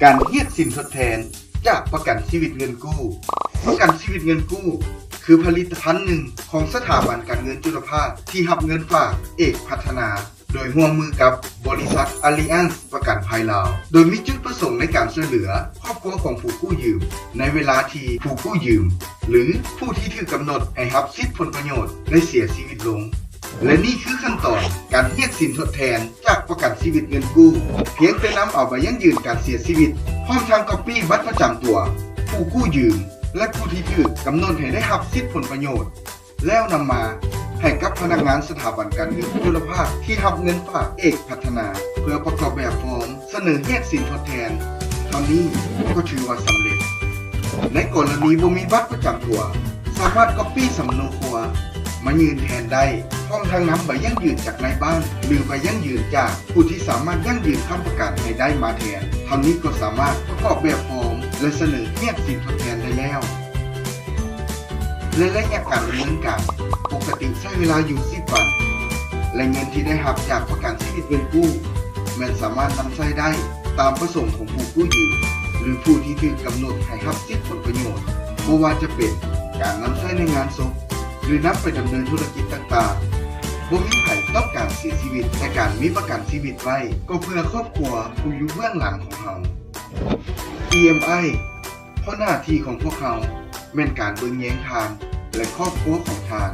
ການຮຽກສິນທົດແທນຈາກປະກັນຊີວິດເງິນກູ້. ປະກັນຊີວິດເງິນກູ້ ຄືຜະລິດຕະພັນໜຶ່ງຂອງສະຖາບັນການເງິນຈຸລະພາກທີ່ຮັບເງິນຝາກເອກພັດທະນາ ໂດຍຮ່ວມມືກັບບໍລິສັດ Allianz ປະກັນໄພລາວ, ໂດຍມີຈຸດປະສົງໃນການຊ່ວຍເຫຼືອຄອບຄົວຂອງຜູ້ກູ້ຢືມ ໃນເວລາທີ່ຜູ້ກູ້ຢືມ ຫຼື ຜູ້ທີ່ຖືກກຳນົດໃຫ້ຮັບສິດຜົນປະໂຫຍດໄດ້ເສຍຊີວິດລົງ. ແລະ ນີ້ຄືຂັ້ນຕອນການຮຽກສິນທົດແທນຈາກປະກັນຊີວິດເງິນກູ້. ພຽງແຕ່ນຳເອົາໃບຢັ້ງຢືນການເສຍຊີວິດ ພ້ອມທັງກັອບປີ້ບັດປະຈຳຕົວຜູ້ກູ້ຢືມ ແລະ ຜູ້ທີ່ຖືກກຳນົດໃຫ້ໄດ້ຮັບສິດຜົນປະໂຫຍດ ແລ້ວນຳມາໃຫ້ກັບພະນັກງານສະຖາບັນການເງິນຈຸລະພາກທີ່ຮັບເງິນຝາກເອກພັດທະນາ ເພື່ອປະກອບແບບຟອມສະເໜີຮຽກສິນທົດແທນ ເທົ່ານີ້ກໍຖືວ່າສຳເລັດ. ໃນກໍລະນີບໍ່ມີບັດປະຈຳຕົວ ສາມາດກັອບປີ້ສຳເນົາຄົວມາຍື່ນແທນໄດ້ ພ້ອມທັງນຳໃບຢັ້ງຢືນຈາກນາຍບ້ານ ຫຼື ໃບຢັ້ງຢືນຈາກຜູ້ທີ່ສາມາດຢັ້ງຢືນຄ້ຳປະກັນໃຫ້ໄດ້ມາແທນ ເທົ່ານີ້ກໍສາມາດປະກອບແບບຟອມ ແລະ ສະເໜີຮຽກສິນທົດແທນໄດ້ແລ້ວ. ແລະ ໄລຍະການດຳເນີນການປົກກະຕິໃຊ້ເວລາຢູ່ສິບວັນ ແລະ ເງິນທີ່ໄດ້ຮັບຈາກປະກັນຊີວິດເງິນກູ້ ແມ່ນສາມາດນຳໃຊ້ໄດ້ຕາມປະສົງຂອງຜູ້ກູ້ຢືມ ຫຼື ຜູ້ທີ່ຖືກກຳນົດໃຫ້ຮັບສິດຜົນປະໂຫຍດ, ບໍ່ວ່າຈະເປັນການນຳໃຊ້ໃນງານສົບ ຫຼື ນຳໄປດຳເນີນທຸລະກິດຕ່າງໆ. ບໍ່ມີໃຜຕ້ອງການເສຍຊີວິດ, ແຕ່ການມີປະກັນຊີວິດໄວ້ ກໍເພື່ອຄອບຄົວຜູ້ຢູ່ເບື້ອງຫຼັງຂອງເຮົາ. ອີ ເອັມ ໄອ ເພາະໜ້າທີ່ຂອງພວກເຮົາແມ່ນການເບິ່ງແຍງທ່ານ ແລະ ຄອບຄົວຂອງທ່ານ